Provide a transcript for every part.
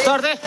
Sarte.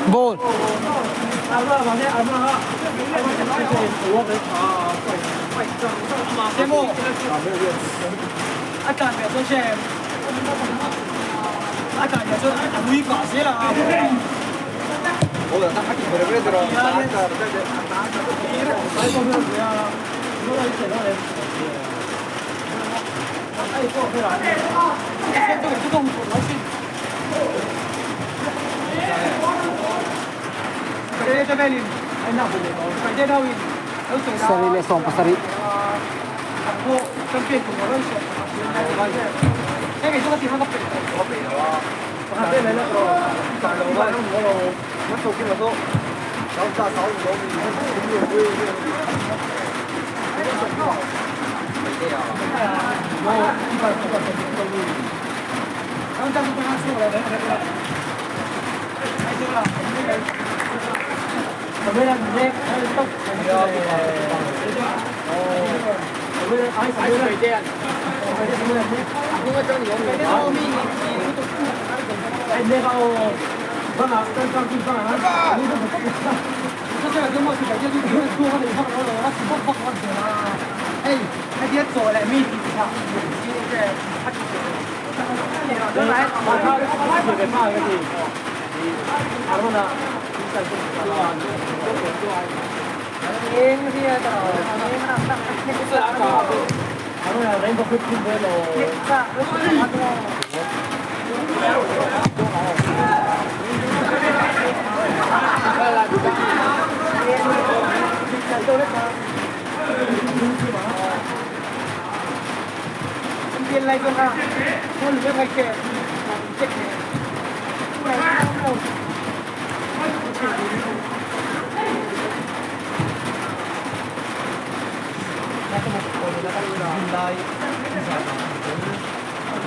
Ball. Sarih leh 17.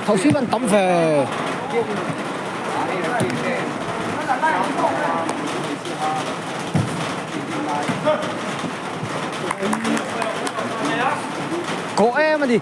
頭先問抌肥。Có em mà đi.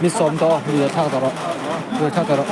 Mi sawm tawh aw, mi lo thlak tawh rawh, mi lo thlak tawh rawh.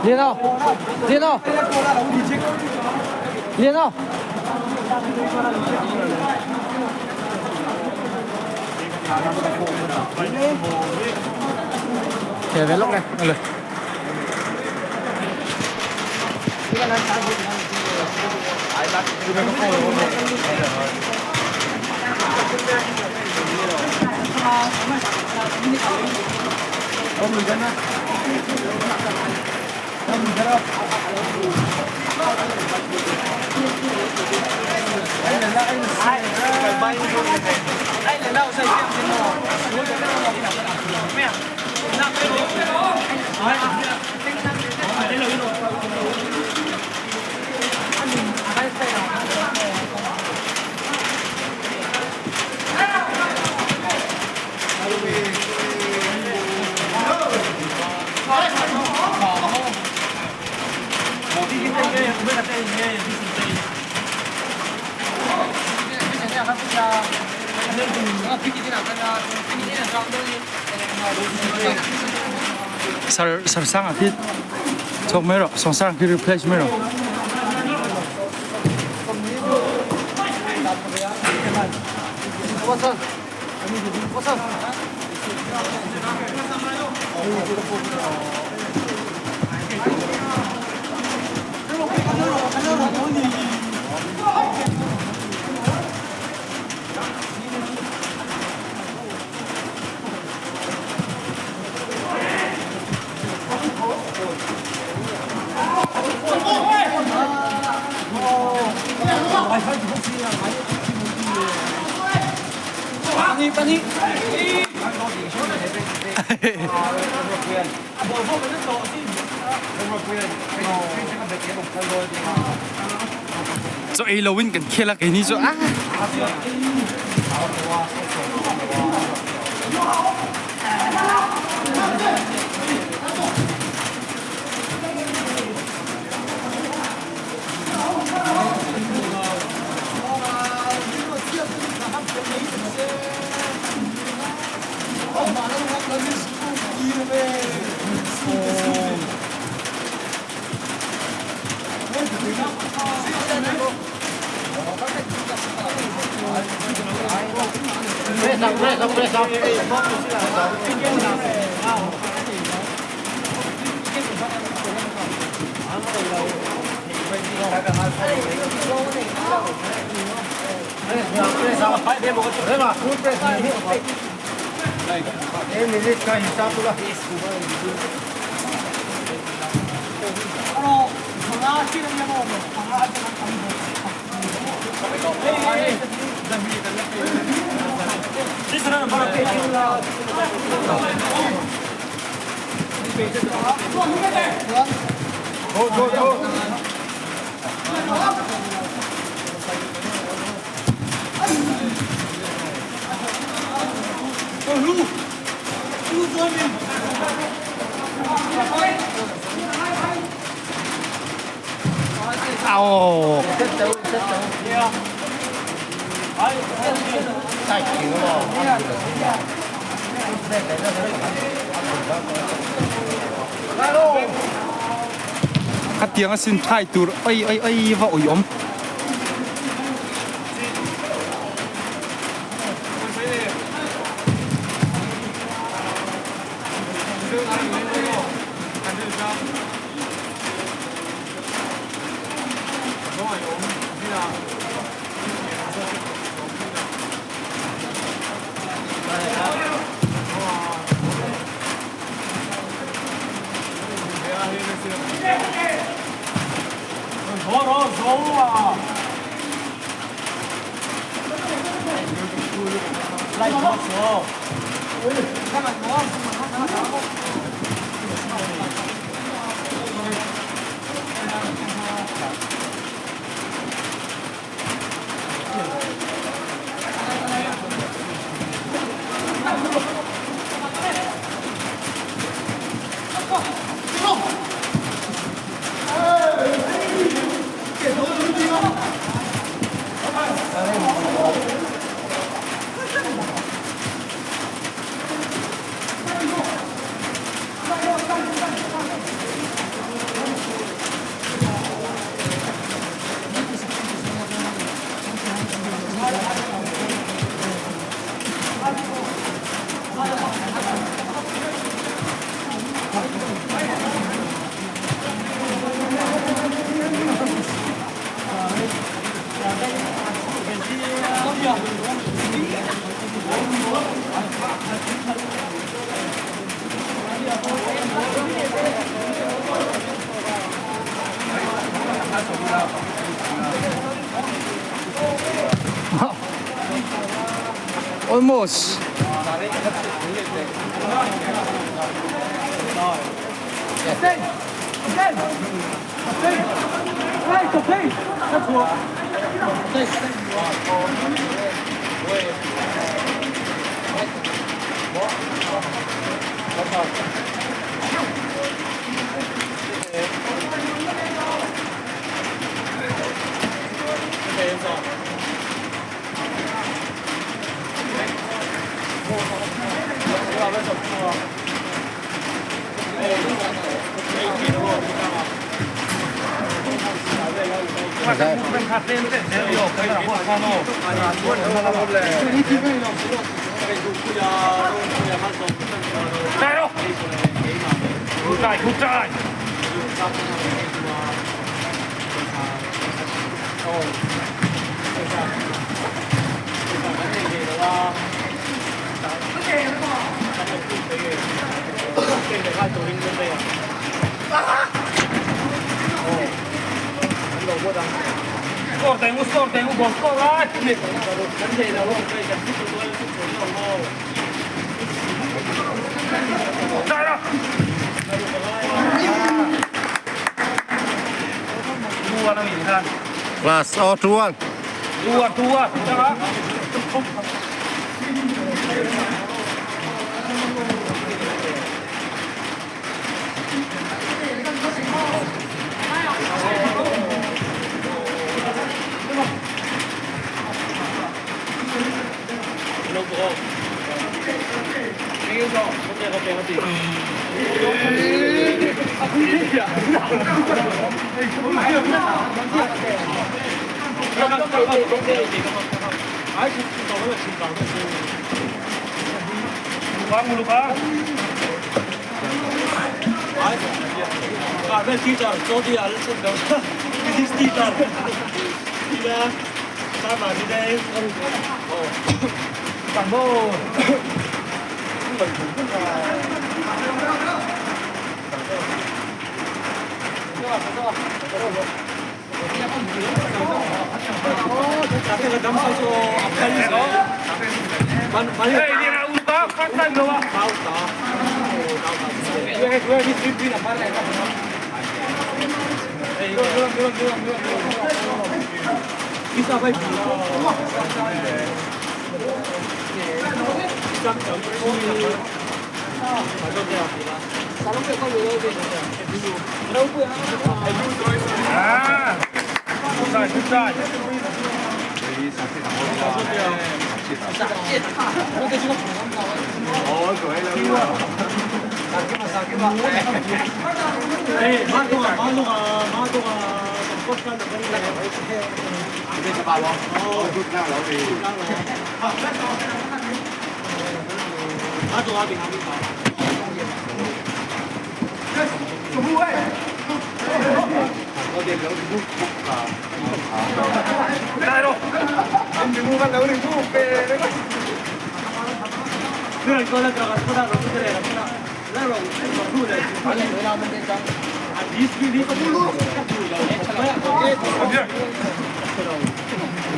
Liên không? Liên không? Liên không? Để về lúc này, rồi. Sir sir sang khi chok mai rawh sawngsang khi replace mai rawh. Chaw ei loin kan khel a keini cu ah. Au. Khatiang a sin thai tur oi oi oi va ui awm. Almost. Class all 2-1.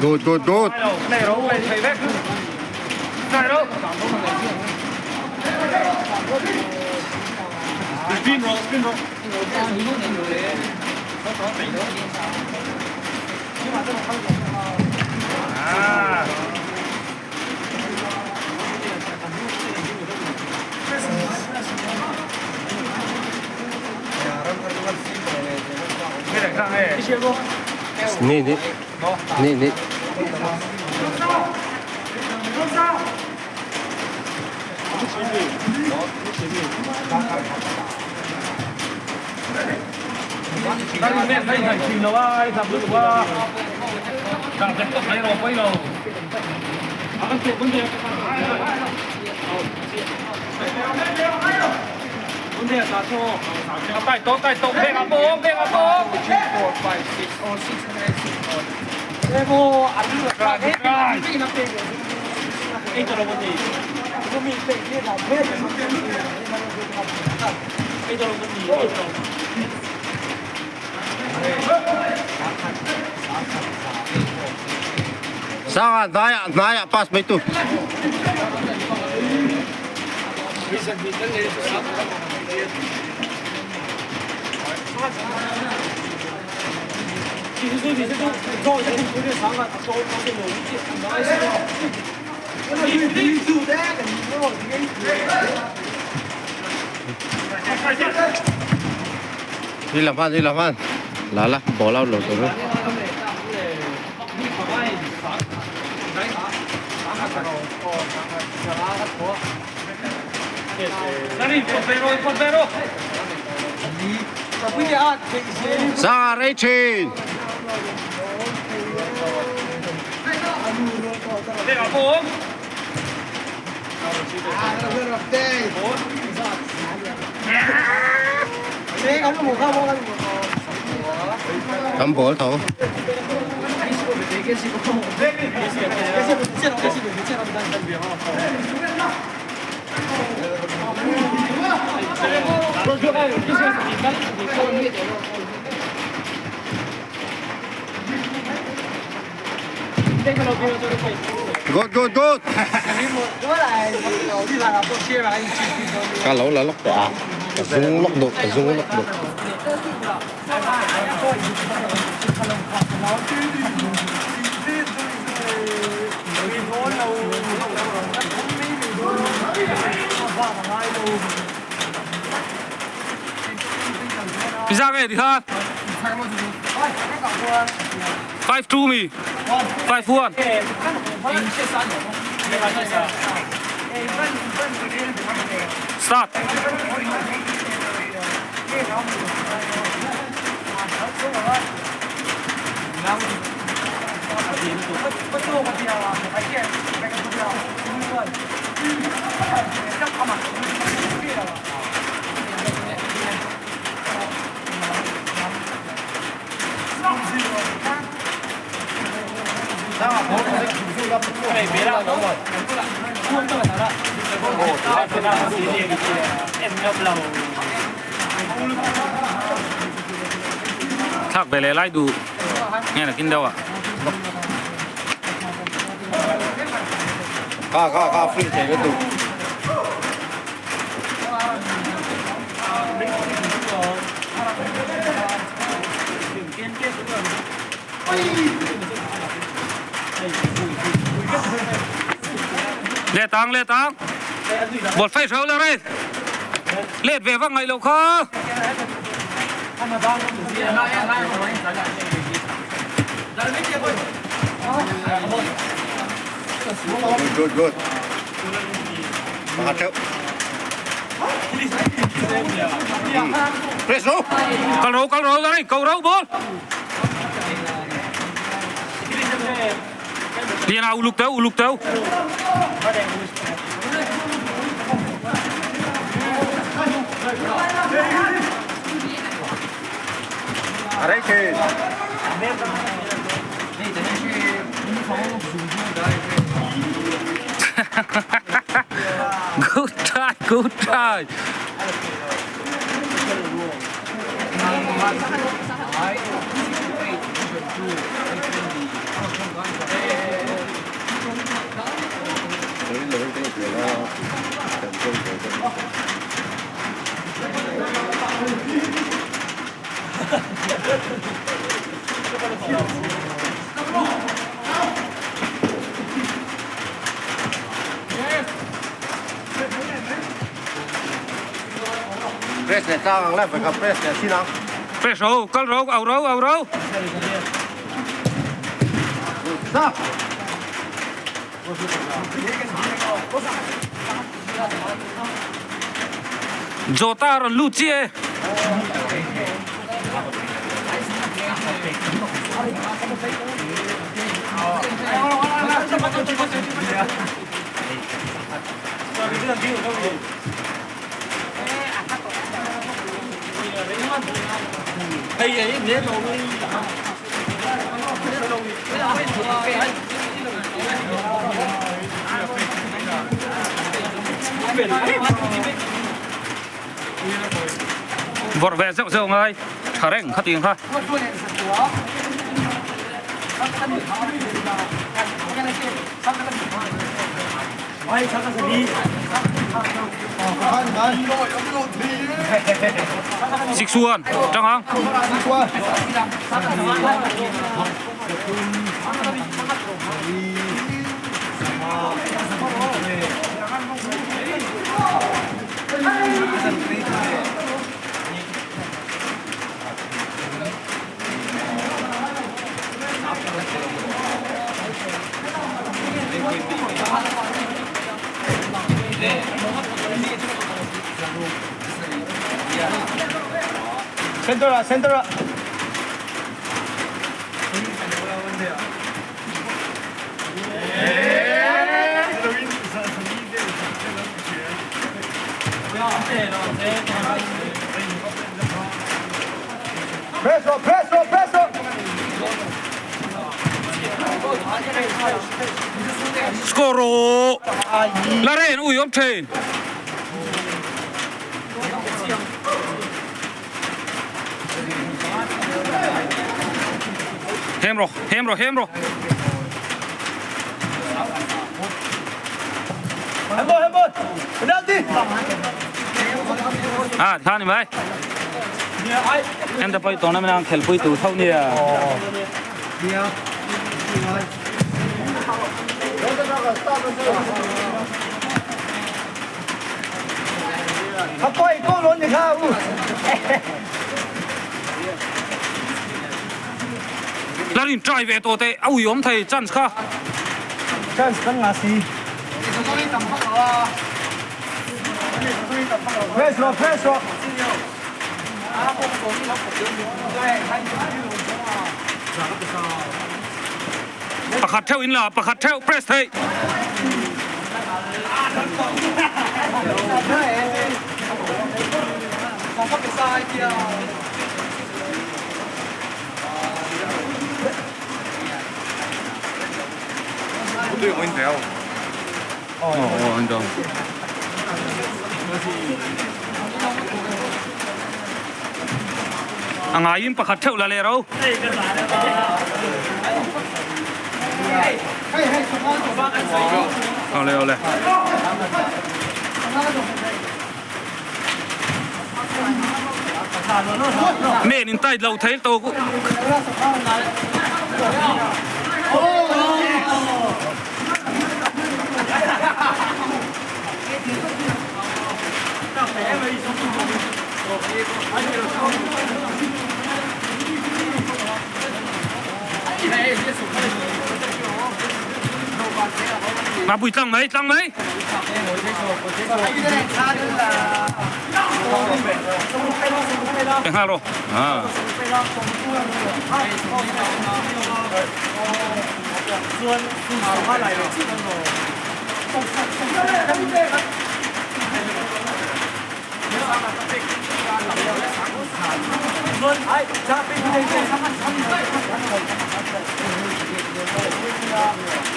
Good, good, good. Ni, ni. Ni, ni. Sanga, naya, naya, pass may tu. Đi làm ăn, đi làm ăn. Lá lá, bỏ lao lỗ rồi. Sanga, Rachin. Tấm bổ thổ. Good, good, good. Cá lỗ là lóc đỏ. Dung lóc đột, dung lóc đột. Ra nghe thì ha. 5-2 mi. 5-1. Start. Thlak ve leh lai duh nge nakin deuh ah. Kha kha kha free thei lutuk. Let ang let ang ball fai hreu la rei let ve vak ngaih loh kha. Good good good. Pakhat theuh. Press ro. Kal ro kal ro la rei ko ro ball. Lian a uluk teu uluk teu. Rei thin. Good try, good try. Press leh tlang ang left kha press leh thin ang. Press ro, kal ro, au ro, au ro. Stop. Jota rawn lut chiah e. Vawrh ve zeuh zeuh ngai tha reng kha tih kha. 6-1 tang ang. Center ah center ah. Press rawh press rawh press rawh. Score rawh. La ren ui awm thin. Hem rawh hem rawh hem rawh. Handball handball. Penalty. À tha ni mai. Em ta poi tournament ang khelpui tur tho nia. La rin try ve tawh teh a ui awm thei chance kha. Chance kan ngah si. Press rawh press rawh. Pakhat theuh in la pakhat theuh press theih. A ngaiin pakhat theuh la leh ro. Awle awle. Men in tight lo thei to ku. Mapui tlang mai tlang mai. Pe nghal rawh. Ah.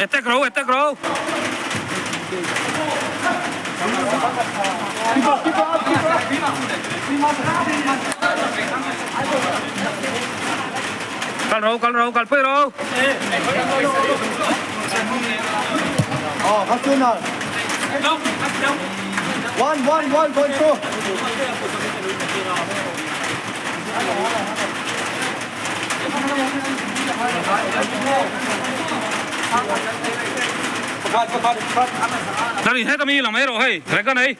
Attack ro, attack ro. Kal ro, kal ro, kal pui ro. Oh, Rational. One, one, one, point two. Dari heta mi lang mai ro hei, rekan hei.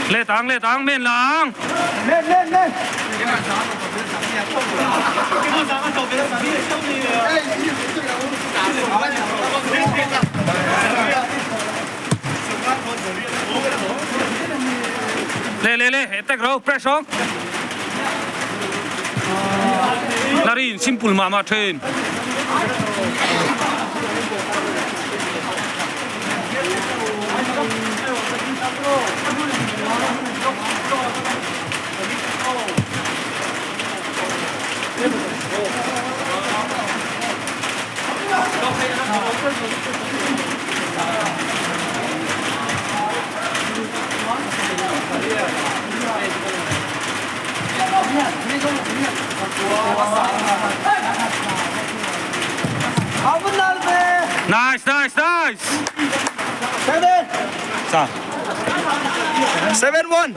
Le tang le tang men lang. Lên, lên, lên. Le le le, attack ro, press on. Larin simple ma ma train. Nice, nice, nice. Seven. Sa. 7-1.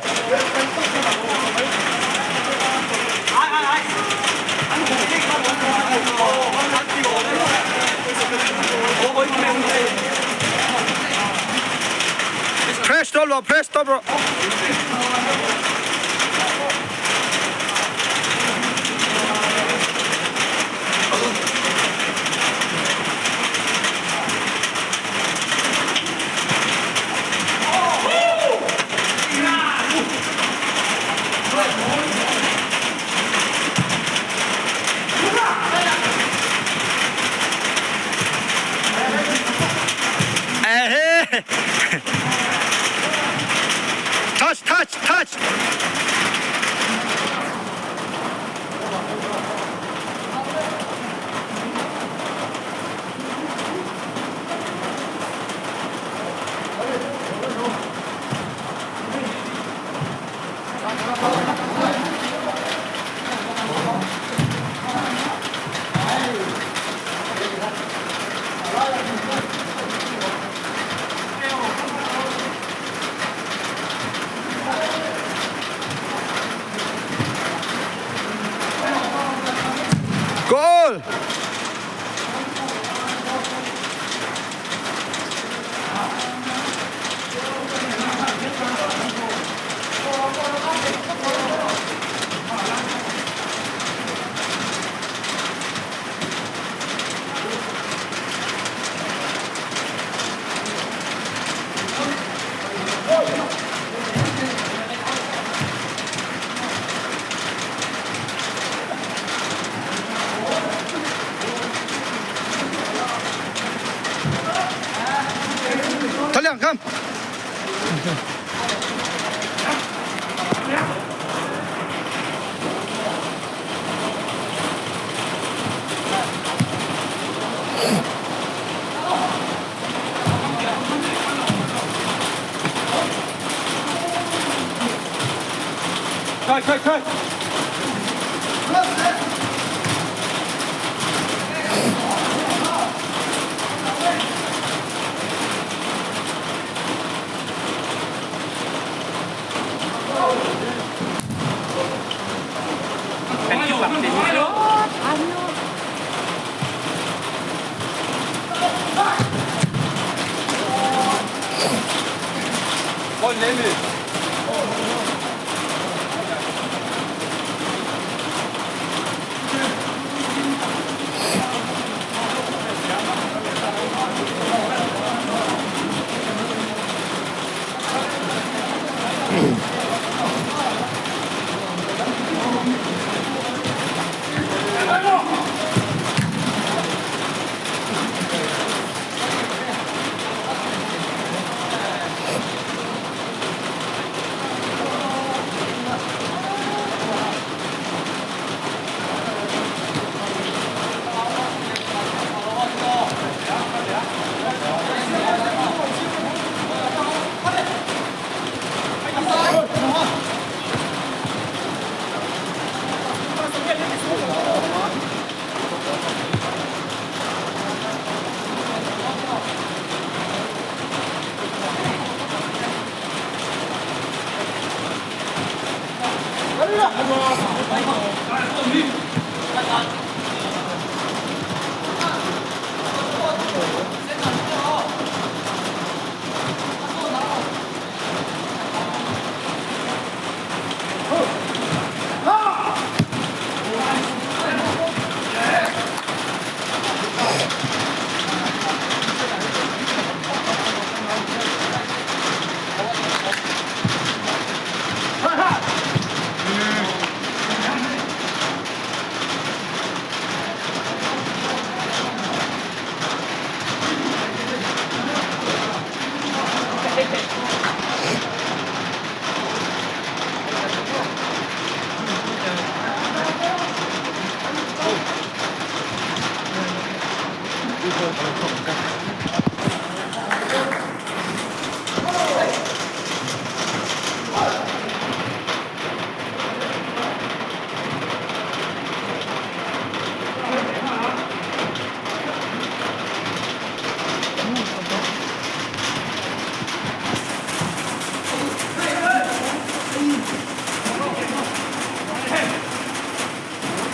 Press top row, press top row. Eh, Touch, touch, touch.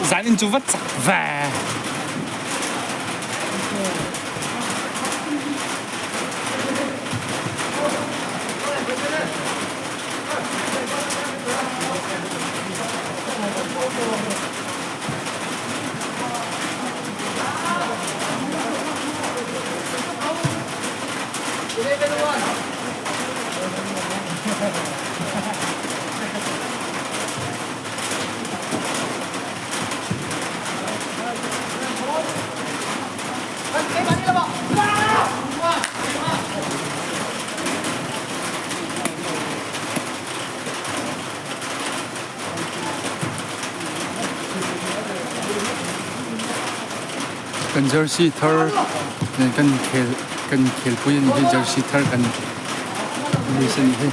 Zan in cu va cak ve. Kan jersey thar kan khel kan khelpui ani hi jersey thar kan release ani hi.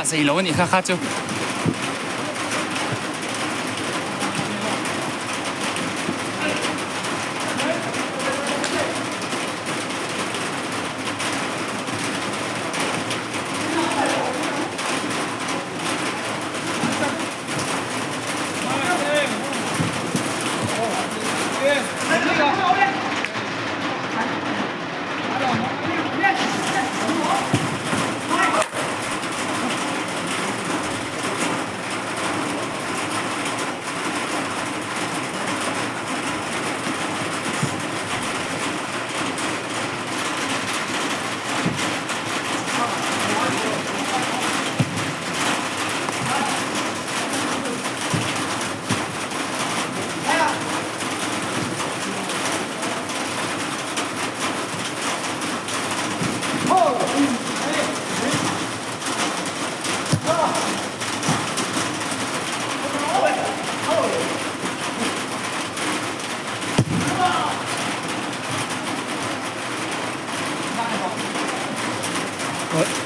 Amah zei lo anih kha kha chu.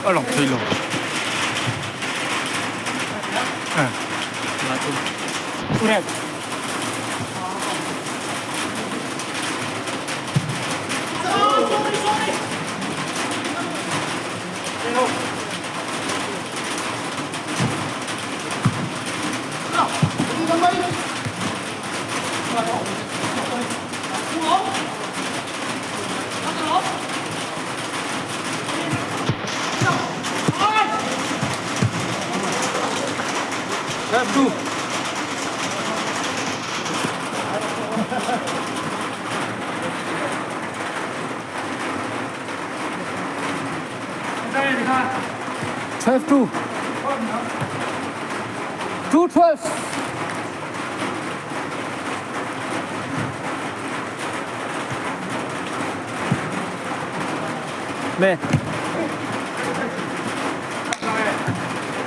A lang thei lo. 12 2. 2 12. Me.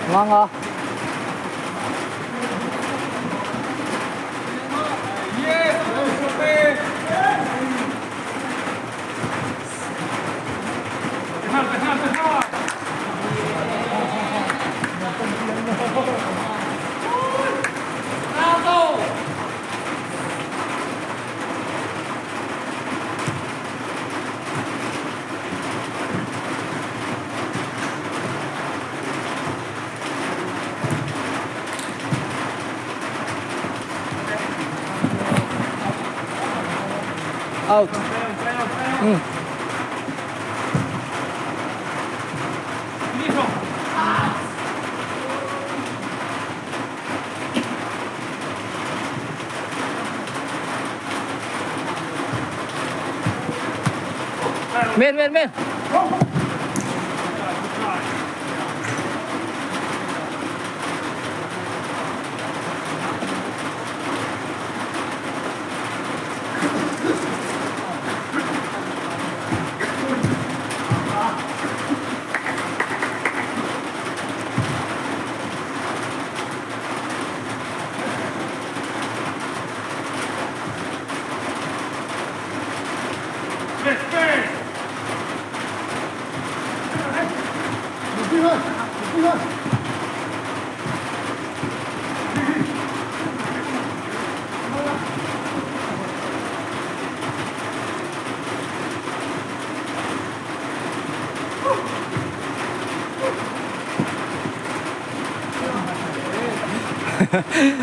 Ngang a. Out. Men, men, men.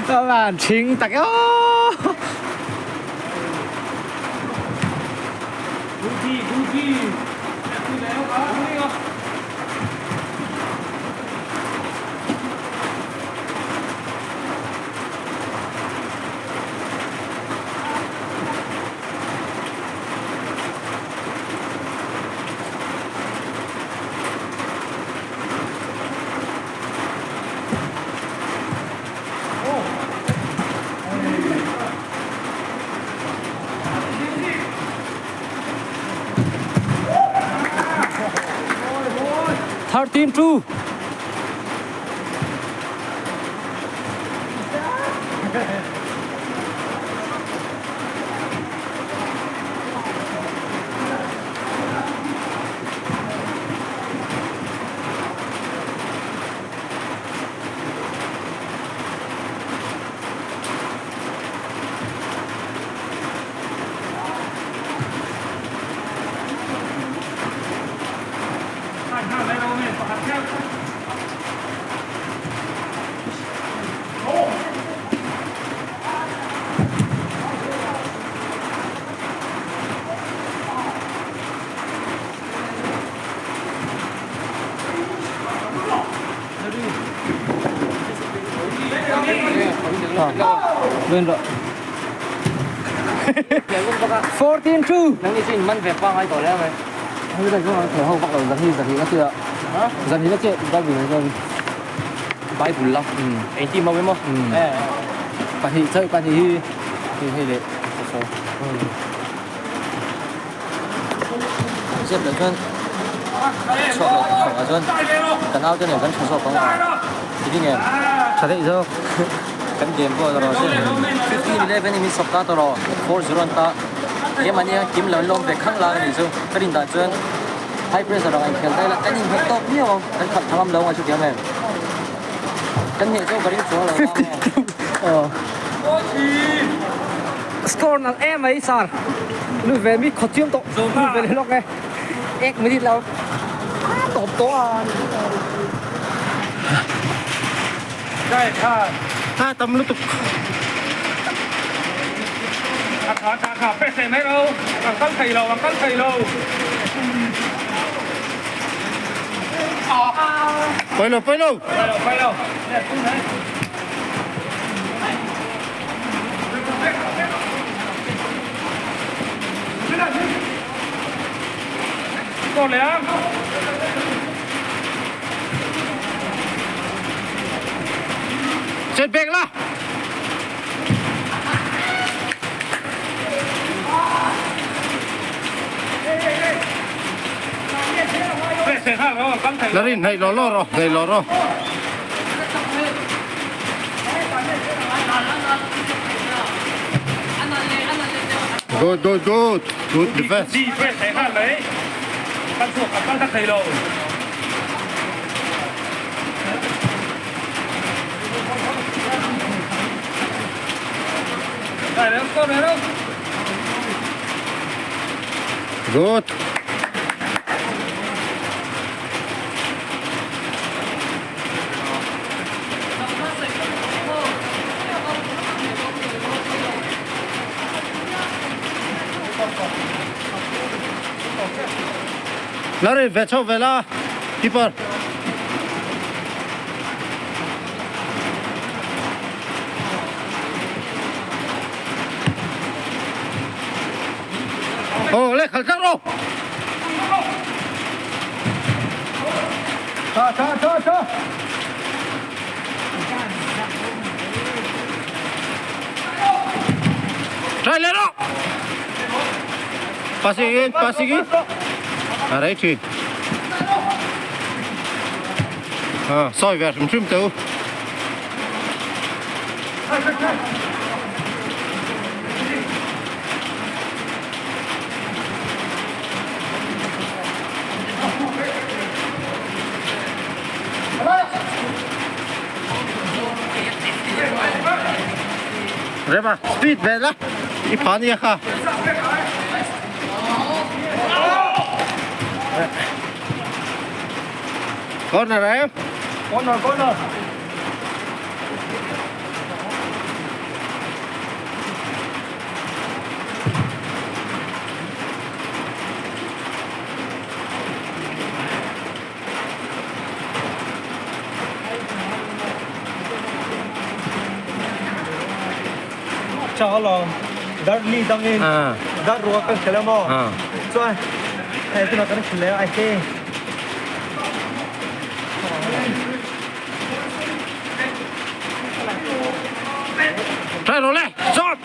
Các bạn chính tắc ô. 13 2. Ven rawh. 14-2. Nang ni chu in man ve pangai tawh hle mai. Hei tak chuan thei ho vak lo zan hi zan hi na chiah zan hi na chiah Bible ah chuan Bible la eng ti mau emaw pahnih chauh pahnih hi hei hei leh saw Zep loh chuan chhuak loh thawh ah chuan ka nau te nen kan tha zawk ang a ti ding em tha daih zawk kan game pawh erawh chu 15-11 in min sawp ta tawh rawh 4-0 an ta game an nia kim lo an lawm ve khang lang a nih chu ka rin dan chuan high pressure ang a inkhel daih la kan inhmeh tawp miau ang kan khalh thangam lo ang a chutiang em kan hneh zawk ka ring chuang lo 52 Score nalh em mai sir. Lut ve mi khaw chiam tawh. Lut ve leh lawk e. Ek minute lo tawp tawh a. Tha tam lutuk. A tha tha tha pe se mai ro. An kal thei lo an kal thei lo. Pawi lo pawi lo. Pawi lo pawi lo. Chet bek la. La rin hei lo lo ro hei lo ro. Good, good, good. Good defense. Good. Larry ve chho ve la keeper. Oh, le khal tlat rawh. Tha tha tha tha. Try leh rawh. Passing in, passing in. A rei thin. À, sawi ve hrim hrim teh u. Rema, speed ve la. I pha nia kha. Corner em. Corner corner. Tha alawm dar li dangin dar ruak kan khel emaw chuan hei tunah kan khel leh a he. Try rawh le zawt.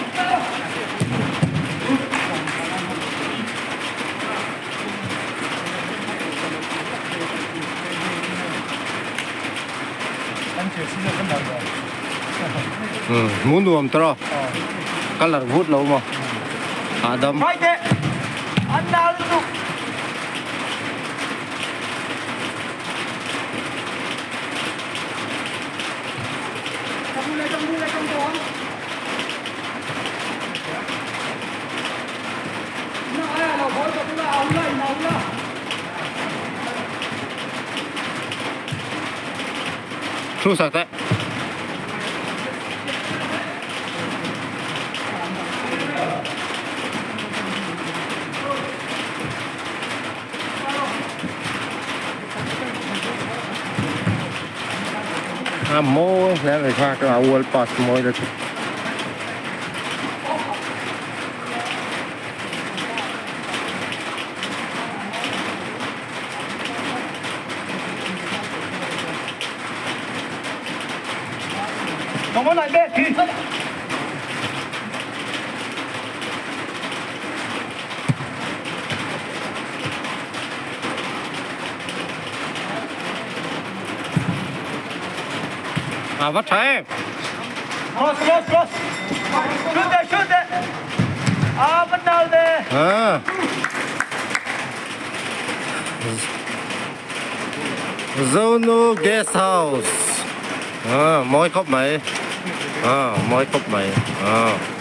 Hmu nuam tawh colour vut lo maw hahdam. Thu sak teh. A mawi hle mai kha a world pass mawi lutuk. A va tha em. Cross, cross, cross. Shoot it, shoot it. A va nal ve. À. Zonu Guest House. À, mawi khawp mai. À, mawi khawp mai. À.